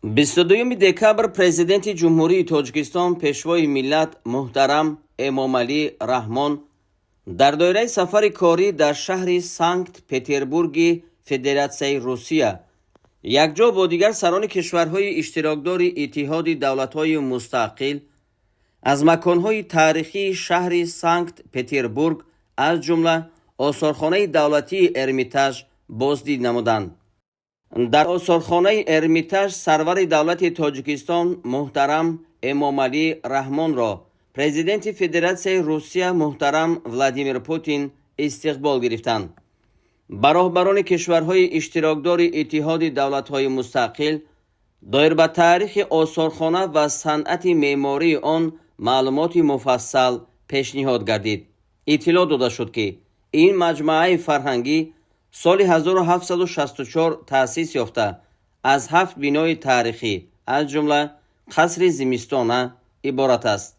22 декабр Президенти Ҷумҳурии Тоҷикистон, Пешвои миллат муҳтарам Эмомалӣ Раҳмон дар доираи сафари корӣ дар шаҳри Санкт Петербурги Федератсияи Русия якҷо бо дигар сарони кишварҳои иштирокдори Иттиҳоди давлатҳои мустақил аз маконҳои таърихии шаҳри Санкт Петербург, аз ҷумла осорхонаи давлатии Эрмитаж боздид намуданд. Дар осорхонаи Эрмитаж сарвари давлати Тоҷикистон муҳтарам Эмомалӣ Раҳмонро Президенти Федератсияи Русия муҳтарам Владимир Путин истиқбол гирифтанд. Ба роҳбарони кишварҳои иштирокдори Иттиҳоди давлатҳои мустақил доир ба таърихи осорхона ва санъати меъмории он маълумоти муфассал пешниҳод гардид. Иттилоъ дода шуд, ки ин маҷмӯаи фарҳангӣ соли 1764 таъсис ёфта, аз ҳафт бинои таърихӣ, аз ҷумла қасри зимистона иборат аст.